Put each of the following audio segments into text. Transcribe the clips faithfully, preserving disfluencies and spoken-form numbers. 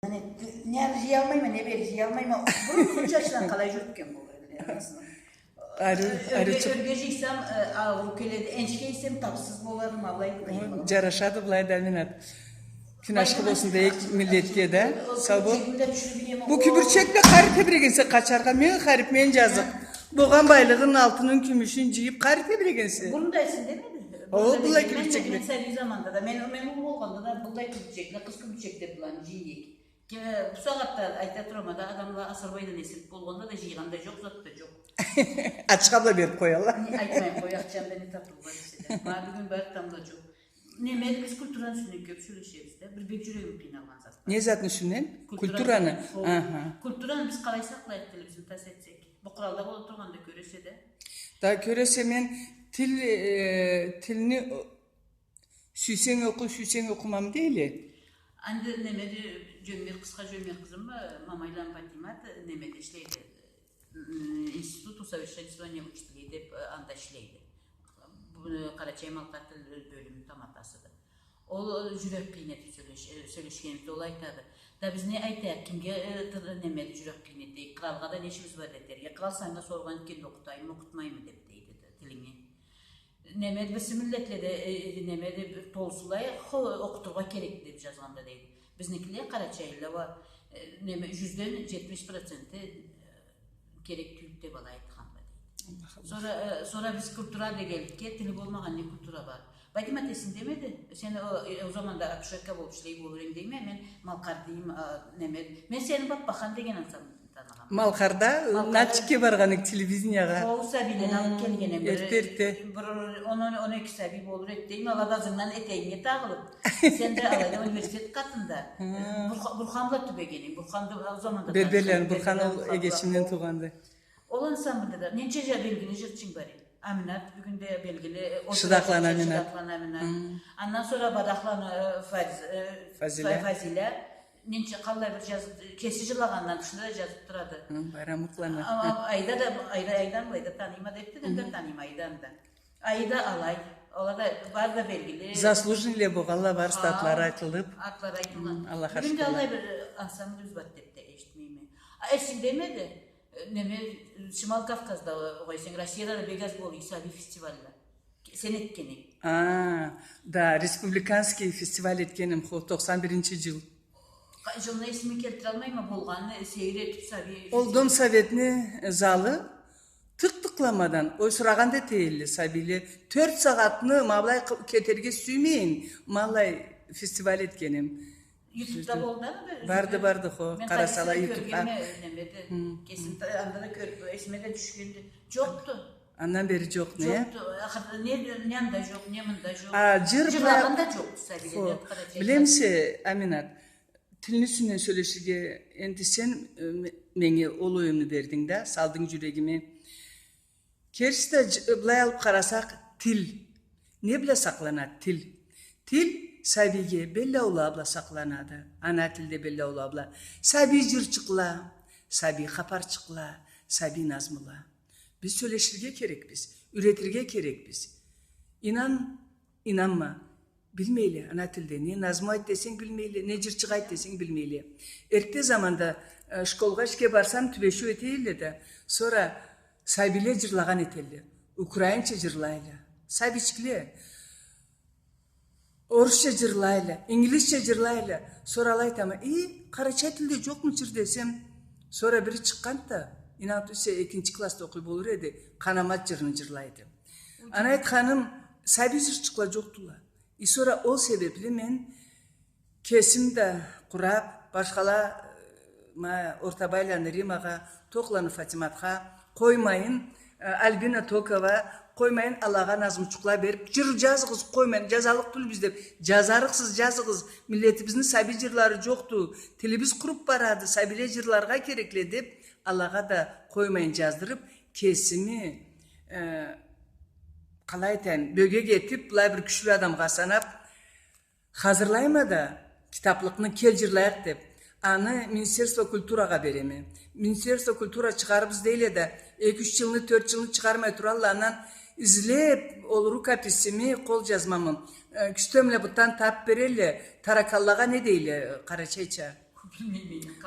Аны не ары жыялмайма, не бери жыялмайма. Бурун узун чачдан къалай жюрютген болур эди, анасына. Ары, ары чыкъ. Ёрге жыйсам, э, ауруу келеди, энчиге ийсем, тапсыз болур, ма былай. Жарашады былай да, Аминат. Кюн ашхы болсун дейик миллетге да. Сау бол. Бу кюбюрчекни къариб тебирегенсе къачаргъа, мен къариб, мен жазыкъ. Болгъан байлыгъын, алтынын, кюмюшюн жыйыб, къариб тебирегенсе. Бурун да эсимдемиди? О, былай кюбюрчекни. Мен сабий заманда да, мен, мен уллу болгъанда да былай кюбюрчекни, къыз кюбюрчек деб, быланы жыйык. Ке-, бусагъатда айта турама да, адамла асырбайдан эсириб болгъанда да, жыйгъан да жокъ, зат да жокъ. Ачха бла бериб къоялла. Не, айтмайым, къой, акъчам да не тартылгъан эсе да. Ма бюгюн бары тамбла жокъ. Неме, биз культураны юсюнден кёб сёлешебиз да. Бир бек жюрегим къыйналгъан зат бар. Не затны юсюнден? Культураны. Культураны. О, аха. Культураны биз къалай сакълайыкъ, тилибизни тас этсек? Бу къралда бола тургъанда кёресе да. Да, кёресе, мен тил, э, тилни, о, сюйсенг окъу, сюйсенг окъумам дейле. Энди неме да, Жёммер къызха, Жёммер къызым, э, Мамайланы Патимат, э, неме да ишлейди. М, институт усовершенствования учителей деб, э, анда ишлейди. Бу, э, къарачай-малкъар тил бёлюмю таматасыды. Ол, э, жюрек къыйын этиб сёлеш-, э, сёлешгенибизде ол айтады: «Да биз не айтайыкъ, кимге, э, тыр-, неме да, жюрек къыйын этейик? Къралгъа да не ишибиз бар да этерге? Кърал санга соргъан этгенди, окъутайымы, окъутмайымы деб, дейди да, тилинги». Неме да, бириси миллетледе, э, э, неме да, бир толусулай, хо, окъутургъа керекди деб жазгъанда, дейди. Бизникиле, къарачайлыла уа, э, неме, жюзден жетмиш проценти, э, керек тюйюлдю деб алай айтханла, дейди. Аллах, Аллах. Сора, э, сора биз культура дегенликге, тили болмагъан не культура бар? Бадимат, эсингдемиди? Сен о, э, о заманда акушерка болуб ишлей болур эдинг, дейме, мен Малкъардайым, э, неме, мен сени Баппахан деген ансамбльни таныгъанма. Малкъарда, Малкъарда. Нальчикге баргъан эдик телевидениягъа. Хо, сабийлени алыб келген эдим. Эртте, эртте. Бир он, он, он эки сабий болур эди, дейме, ала да ызынгдан этегинге тагъылыб. Сен да алайда университет къатында. Хы. Бурха-, Бурхан бла тюбеген эдим. Бурхан да о заманда Берберлени, Бурхан ол эгечимден туугъанды. Ол ансамбльде да ненча жа-, белгили жырчынг бар эди. Аминат, бюгюн да белгили, э, Шыдакъланы Аминат. Шыдакъланы Аминат. Хы. Андан сора Бадахланы, э, Фариз-, э, Фазиля. Фа-, Фазиля. Ненча, къаллай бир жазыб, кеси жырлагъандан тышында да жазыб турады. Хы, Байрамукъланы. А, а, Айда да, Айда, Айдан былайда таныйма дебди, мен да таныйма Айданы да. Айда алай, ала да бары да белгили. Заслуженныйле болгъанла бар, атлары айтылыб. Атлары айтылгъан. Хы, Аллахха шукурлыкъ. Бюгюн да аллай бир, э, ансамбль бар деб да эшитмейме. А эсингдемиди? Э, неме, Шимал Кавказда, огъай, сен Россияда да бек аз болуй сабий фестивальла. Сен этгенинг. А, да, республиканский фестиваль этгеним, хо, тохсан биринчи жыл. Къа-, жылны эсиме келтиралмайма, болгъанын, э, сейир этиб сабий. Ол Дом Советни, э, залы, тыкъ-тыкъламадан, ойсурагъан да этелле сабийле. Тёрт сагъатны ма былай къы-, кетерге сюймейин, ма аллай фестиваль этгеним. Ютубда болду да? Барды, барды, хо, къарасала ютубха. Мен къайсысын кёргенме, немеде. Хы, кесим хы. Та-, анда да кёрюб, эсиме да тюшгенди. Жокъду. Андан бери жокъ, не? Жокъду. Ахырда не, не анда жокъ, не мында жокъ. А, жыр... Жырлагъан да жокъ, сабийле. Хо. Билемисе, Аминат, тилни юсюнден сёлеширге, энди сен, э, ме-, меннге ол оюмну бердинг да, салдынг жюрегиме. Керти да, ж-, былай алыб къарасакъ, тил. Не бла сакъланады тил? Тил сабийге беллаула бла сакъланады. Ана тилде беллаула бла. Сабий жырчыкъла, сабий хапарчыкъла, сабий назмула. Биз сёлеширге керекбиз, юретирге керекбиз. Ийнан, ийнанма. Билмейле ана тилде. Не назму айт десенг, билмейле, не жырчыкъ айт десенг, билмейле. Эртте заманда, э, школгъа ишге барсам, тюбешиу этелле да, сора сабийле жырлагъан этелле. Украинча жырлайла. Сабийчикле. Орусча жырлайла, ингилизча жырлайла. Сора алай айтама: «Ий, къарачай тилде жокъму жыр?» — десем, сора бири чыкъгъанды да, ийнан, тюйсе, экинчи классда окъуй болур эди, Къанамат жырны жырлайды. Аны айтханым, сабий жырчыкъла жокъдула. И сора ол себебли мен кесим да къураб, башхала, ма, Ортабайланы Римагъа, Токъланы Фатиматха къоймайын, э, Альбина Токова къоймайын, алагъа назмучукъла бериб, жыр жазыгъыз, къоймайын, жазаллыкъ тюлбюз деб, жазарыкъсыз, жазыгъыз, миллетибизни сабий жырлары жокъду, тилибиз къуруб барады, сабийле жырларгъа керекле деб, алагъа да къоймайын жаздырыб, кесими, э, къалай айтайым, бёгек этиб, былай бир кючлю адамгъа санаб, хазырлайма да китаблыкъны, «Кел, жырлайыкъ» деб. Аны Министерство культурагъа береме. Министерство культура чыгъарырбыз дейле да, эки-юч жылны, тёрт жылны чыгъармай туралла, андан излеб, ол рукописими, къол жазмамы, э, кюстенмле бутдан табыб берелле, тараканлагъа не дейле, э, къарачайча?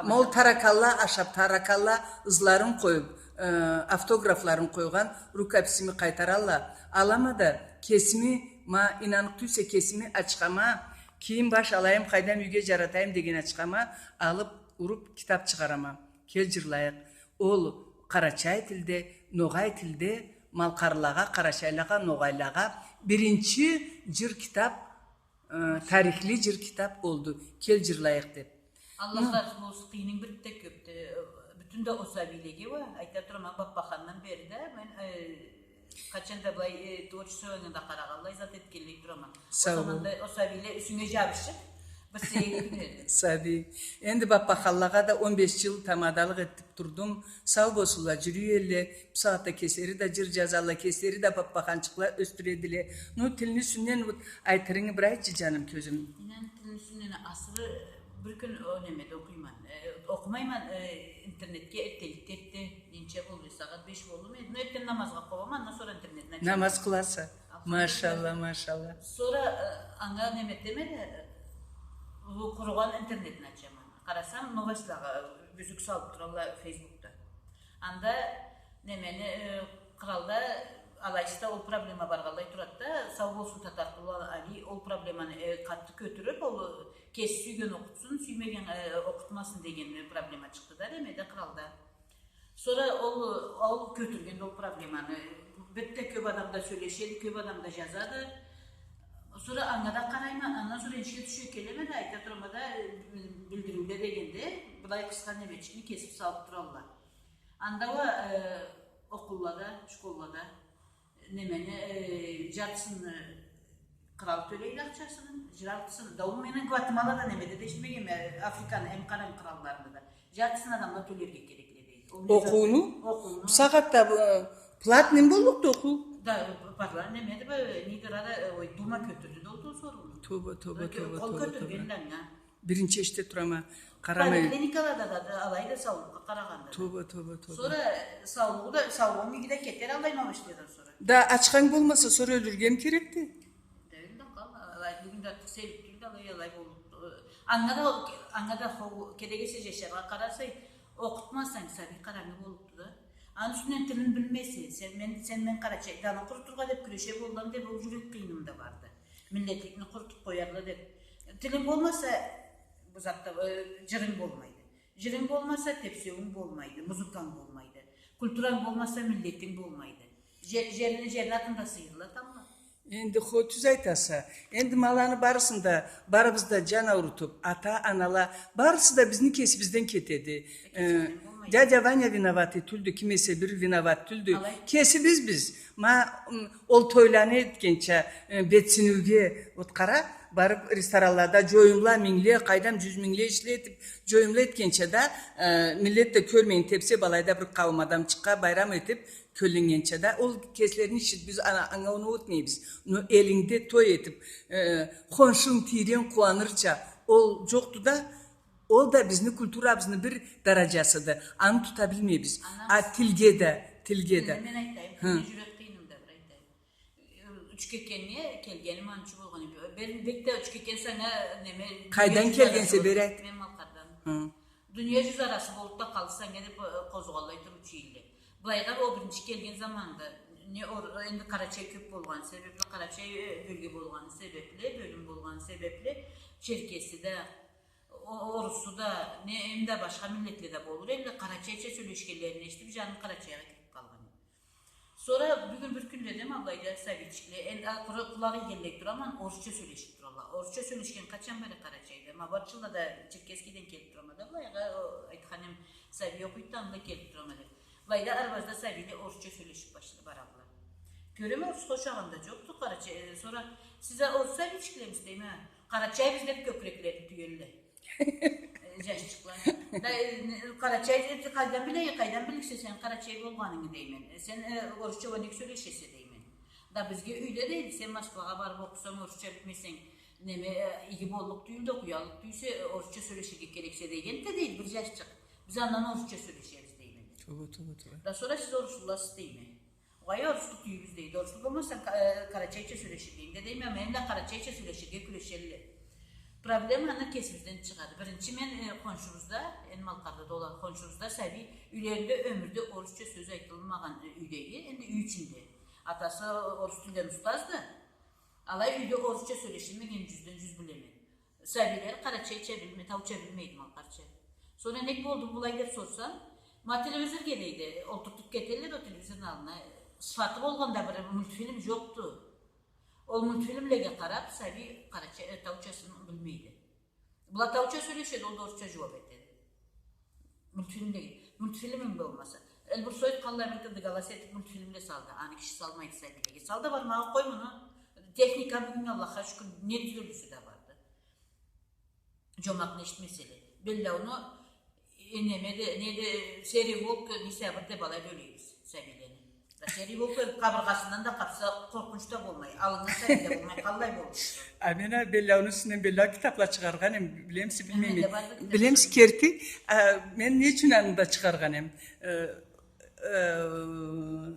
Ма ол таракалла ашаб, таракалла ызларын къоюб, э, автографларын къойгъан рукописими къайтаралла. Алама да, кесими, ма, ийнаныкъ тюлсе, кесими ачхама, кийим-баш алайым, къайдам, юйге джаратайым деген ачхама, алыб, уруб, китаб чыгъарама. Кел джырлайыкъ. Ол къарачай тилде, ногъай тилде малкъарлылагъа, къарачайлылагъа, ногъайлылагъа биринчи джыр китаб, э, тарихли джыр китаб олду. Кел джырлайыкъ деб. Аллах разы болсун, къыйынынг бир да кёбдю. Бютюн да ол сабийлеге уа, айта турама, Баппахандан бери да мен, э, къачан да былай, э, творчествонгу да къарагъанлай, зат этгенлей турама. Сау бол. Ол заманда ол сабийле юсюнге джабышыб, бир сейир кюн эди. Сабий. Энди Баппаханлагъа да он беш джыл тамадалыкъ этиб турдум. Сау болсунла, джюрюй элле, бусагъатда кеслери да джыр джазалла, кеслери да баппаханчыкъла ёсдюредиле. Ну, тилни юсюнден вот айтырынгы бир айтчы, джаным, кёзюм. Ийнан, тилни юсюнден асыры бир кюн ол немеде окъуйман. Э, окъумайман, э, интернетге эртденликде, эртде ненча болду, сагъат беш болдуму? Ну, эртден намазгъа къобама, андан сора интернетни ачама. Намаз къыласа. Алхамдулиллях. Машалла, машалла. Сора, э, анга неме этеме да, э, бу къуругъан интернетни ачама. Къарасам, новостьлагъа, э, бюзюк салыб туралла Фейсбукда. Анда немени, э, къралда алайсыз да ол проблема баргъанлай турады да, сау болсун Татаркъулла Али, ол проблеманы, э, къаты кётюрюб, ол, э, кеси сюйген окъутсун, сюймеген, э, окъутмасын деген, э, проблема чыкъды да, немеде, къралда. Сора ол, ол кётюргенди ол проблеманы. Бек да кёб адам да сёлешеди, кёб адам да джазады. Сора анга да къарайма, андан сора энишге тюше келеме да, айта турама да, э, билдириуле дегенде, былай къысха немечикни кесиб салыб туралла. Анда уа, э, окъуллада, школлада, немени, э, джартысын, э, кърал тёлейди ахчасын, джартысын. Да ол мени Гватемалада, немеде да эшитмегенме, э, Африканы эм къарангы къралларында да. Джартысын адамла тёлерге керекди дейди. Ол не зат? Окъууну? Окъууну. Бусагъатда бу, э, платныймы боллукъду окъуу? Да, э, парла-, немеди бу, э, Нидерланда, э, ой, Дума кётюрдю да ол сорууну. Тоба, тоба, тоба, тоба. Къол кётюргенди анга. Биринчи эшите турама, къарамай. Поликлиникалада да, да, алайда саулукъгъа къарагъанда да. Тоба, тоба, тоба. Сора, э, саулугъу да, саулугъунг иги да кетер аллай новостьладан сора. Да, ачханг болмаса, сора ёлюрге эм керекди. Да, ёлюрге къал, алай, бюгюн да артыкъ сейир тюлдю, алай, алай боллукъду. Анга да, анга да хо-, керек эсе джашаргъа къараса, окъутмасанг, сабий къарангы боллукъду да. Аны юсюнден тилин билмесе, сен мен, сен мен къарачай, да аны къурутургъа деб кюреше боллам деб, ол джюрек къыйыным да барды. Миллетликни къурутуб къоярла деб. Тилинг болмаса, бу затда, э, джырынг болмайды. Джырынг болмаса, тепсеуюнг болмайды, музыканг болмайды. Культуранг болмаса, миллетинг болмайды. Джер-, джерни, джерни атын да сыйырла тамбла. Энди хо, тюз айтаса. Энди ма аланы барысын да, барыбыз да джан аурутуб, ата-анала, барысы да бизни кесибизден кетеди. Э, кесибизден болмайды. Дядя Ваня виноватый тюлдю, ким эсе бир виноват тюлдю. Алай. Кесибиз биз. Ма, м, ол тойланы этгенча, э, бетсиниуге, вот къара, барыб ресторанлада джоюмла мингле, къайдам, джюз мингле ишле этиб, джоюмла этгенча да, э, миллет да кёрмейин тепсе, былайда бир къауум адамчыкъгъа байрам этиб, кёлленнгенча да, ол кеслерини ишиди, биз ана-, анга оноу этмейбиз. Но элингде той этиб, э, хоншунг, тийренг къууанырча, ол джокъду да, ол да бизни культурабызны бир дараджасыды. Аны тута билмейбиз. А тилге да, тилге да. Мен айтайым, мен джюрек къыйыным да бир айтайым. Учкекеннге келгеним анчы болгъан эди. Бен бек да Учкекен санга неме... Къайдан келгенсе, бери айт. Мен Малкъардан. Хы. Дуния джюз арасы болуб да къалды санга деб, э, къозгъаллай туручу элле. Былайгъа ол биринчи келген заманда, не ор-, энди къарачай кёб болгъаны себебли, къарачай, э, бёлге болгъаны себебли, бёлюм болгъаны себебли, черкеси да, о-, орусу да, не, эм да башха миллетле да болур элле, къарачайча сёлешгенлерин эшитиб, джаным къарачайгъа кириб къалгъан эди. Сора бюгюн бир кюнледе ма былайда сабийчикле, эн-, а, къуру-, къулакъ ийгенлей турама, орусча сёлешиб туралла. Орусча сёлешген къачан бери Къарачайда? Ма бу джылда да Черкесскеден келиб турама да, былайгъа, о, айтханым, сабий окъуйду да, анда келиб турама деб. Былайда Арбазда сабийле орусча сёлешиб башла-, баралла. Кёреме, орусха ушагъан да джокъду, къарачай, э, сора, сиз а орус сабийчиклемисиз дейме, къарачайбыз деб кёкреклерин тюелле. Э, джашчыкъла. Да, э, не, къарачай, э, къайдан билейим, къайдан биликсе сен къарачай болгъанынгы дейме. Э, сен, э, орусча уа нек сёлешесе дейме. Да бизге юйде дейди, сен Москвагъа барыб окъусанг, орусча билмесенг, неме, э, иги боллукъ тюйюлдю, окъуяллыкъ тюйюлсе, э, орусча сёлеширге керексе дегенди дейди бир джашчыкъ. Биз андан орусча сёлешебиз дейме. Тоба, тоба, тоба. Да сора сиз оруслуласыз дейме. Огъай, оруслу тюйюлбюз дейди. Оруслу болмасанг, ка-, э, къарачайча сёлеширге. Энди дейме, мен да къарачайча сёлеширге кюрешелле. Проблеманы кесибизден чыгъады. Биринчи, мен, э, хоншубузда, энди Малкъарда да олар, хоншубузда сабий, юйлеринде ёмюрде орусча сёз айтылмагъан, э, юйдеги, энди юй ичинде. Атасы орус тилден устазды. Алай юйде орусча сёлешилмеген, джюзден джюз билеме. Сабийле къарачайча билме-, тауча билмейди, малкъарча. Сора нек болду былай деп сорсам, ма телевизорге дейди, олтуртуп кетелле да ол телевизорну аллына. Сыфаты болгъан да бир мультфильм джокъду. Ол мультфильмлеге къарап, сабий къарача-, э, таучасын билмейди. Была тауча сёлешеди, ол да орусча джууап этеди. Мультфильмлеге. Мультфильм болмаса. Эльбрусоид къаллай бир кылды, галас этип мультфильмле салды. Аны киши салмайды сабийлеге. Сал да бармагъа къой муну. Техника бюгюн, Аллахха шукур, не тюрлюсю да барды. Джомакъны эшитмеселе. Беллауну, э, неме да, не да, «Серый волк», не да бир да былай бёлебиз сабийлени. Да «Серый волк» къабыргъасындан да къапса, къоркъунч да болмай, аллында сабий да болмай, къаллай болур. А мен а беллауну юсюнден беллау китапла чыгъаргъан эм, билемисе, билмейме. Билемисе, керти, а, мен не ючюн аны да чыгъаргъан эм? Э, э,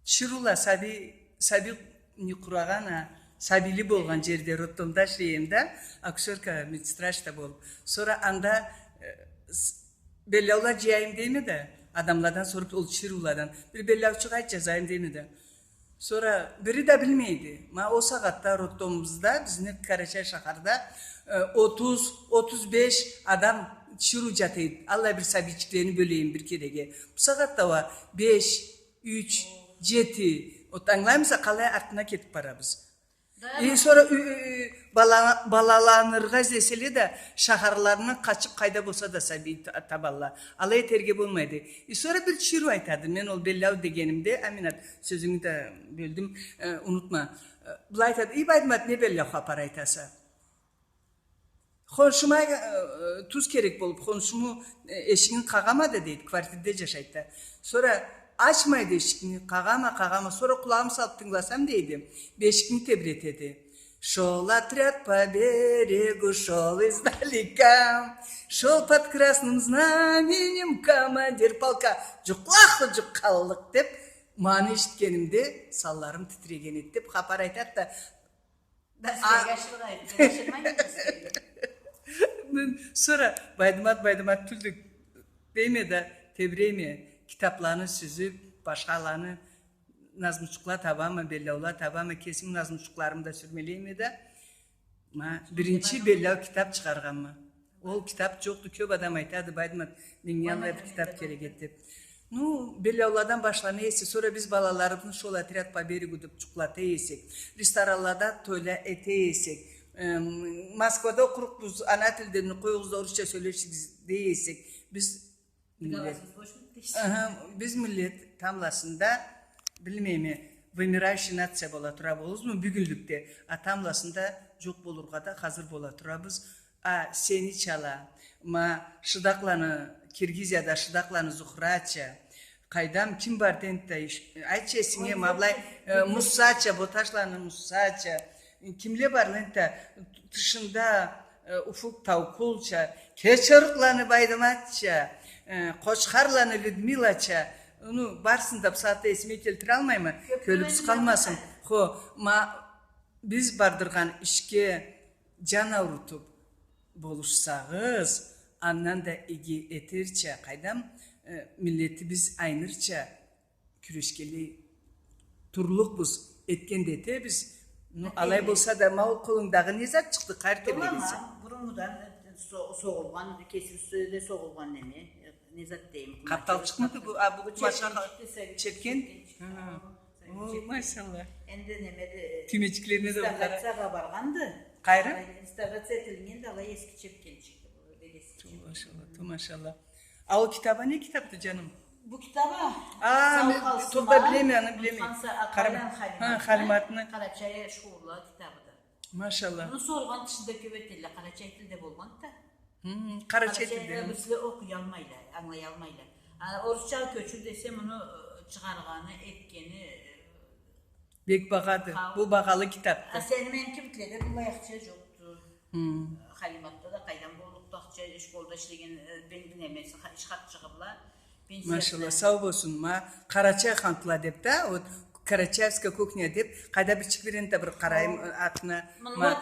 Тиширыула, сабий, сабий не къурагъан а, сабийли болгъан джерде, роддомда ишлей эм да, акушерка, медсестра да болуп. Сора анда, э, с-, беллаула джыяйым дейме да, адамладан соруп, ол тиширыуладан. Бир беллаучукъ айтчы, джазайым дейме да. Сора бири да билмейди. Ма ол сагъатда роддомубузда, бизни Къарачай шахарда, э, отуз, отуз беш адам тиширыу джата эди. Аллай бир сабийчиклени бёлейим бир кереге. Бу сагъатда уа беш, юч, джети. Вот, ангылаймыса, къалай артына кетип барабыз. Да. Э, сора, э, э, э, бала-, балаланыргъа излеселе да, шахарларына къачып, къайда болса да сабий та-, табалла. Алай этерге болмайды. Э, сора бир тиширыу айтады, мен ол беллау дегенимде, Аминат, сёзюнгю да бёлдюм, э, унутма. Э, былай айтады: «Ий, Байдымат, не беллау хапар айтаса?» Хоншума, э, туз керек болуп, хоншуму, э, эшигин къагъама да, дейди, квартирде джашайды да. Сора ачмайды эшикни, къагъама, къагъама. Сора къулагъым салып тынгыласам, дейди, бешикни тебретеди. «Шёл отряд по берегу, шёл издалека, шёл под красным знаменем командир полка». Джукъла, хы, джукъ къаллыкъ деп, ма аны эшитгенимде, санларым титиреген эди, деп хапар айтады да, Дарслеге ашыргъа айтды, ашырмайды дарслеге. Сора Байдымат, Байдымат тюлдю дейме да, тебирейме, китапланы сюзюп, башхаланы назмучукъла табама, беллаула табама, кесими назмучукъларымы да сюрмелейме да. Ма, биринчи беллау китап чыгъаргъанма. Ол китап джокъду, кёп адам айтады, Байдымат, меннге аллай бир китап керек эди деп. Ну, беллауладан башлана эсе, сора биз балаларыбызны «Шёл отряд по берегу» деп джукълата эсек, ресторанлада тойла эте эсек, эм, Москвада окъурукъбуз, ана тилде, къоюгъуз да орусча сёлешигиз дей эсек, биз миллет. Аха, биз миллет тамбласында, билмейме, вымирающая нация бола турабызмы бюгюнлюкде, а тамбласында джокъ болургъа да хазыр бола турабыз. А сеничала, ма, шыдакъланы, Киргизияда шыдакъланы Зухрача, къайдам, ким барды энтда, иш-, айтчы эсинге, ма былай, э, Мусача, Боташланы Мусача, кимле барды энтда, тышында, э, Уфук Таукулча, Кечерукъланы Байдыматча, э, Къочхарланы Людмилача, ну, барысын да бусагъатда эсиме келтиралмайма, кёлюбюз къалмасын. Хо, ма, биз бардыргъан ишге джан аурутуп болушсагъыз, андан да иги этерча, къайдам, э, миллетибиз айнырча кюрешгенлей турлукъбуз, этген да этебиз. Ну, алай болса да, ма ол къолунгдагъы не зат чыкъды, къайры тебирегенсе? Буруннгудан, э, со-, согъулгъан, кеси юсюне согъулгъан неме, э, не зат дейим, къапталчыкъмыды бу? А, бу къумачха чепкен? Хы. О, машалла. Энди немеди, тюймечиклерине да реставрациягъа баргъанды. Къайры? Реставрация этилгенди, алай эски чепкенчикди бу, бек эски чепкен. Ту, машалла, ту, машалла. А ол китаба не китабды, джаным? Бу китаба, а, мен тохта билеме, аны билеме. Халиматны. Халиматны. Къарачай шуула китабыды. Машалла. Муну соргъан тышында кёп этелле, къарачай тилде болгъанды да. Хы, къарачай тилде. Къарачай, э, бирсиле окъуялмайла, ангылаялмайла. А, орусчагъа кёчюр десе, муну, э, чыгъаргъаны, этгени, э, бек багъады. Бу багъалы китапды. А сени, меники битледе быллай акъча джокъду. Хы. Халиматда да къайдан боллукъду акъча, школда ишлеген, э, бен-, немеси, ха-, иш хатчыгъы бла. Машалла, сау болсун. Ма, Къарачай хантла деп да, вот, карачаевская кухня деп, къайда бирчик бирин да бир къарайым, э, атына. Ма,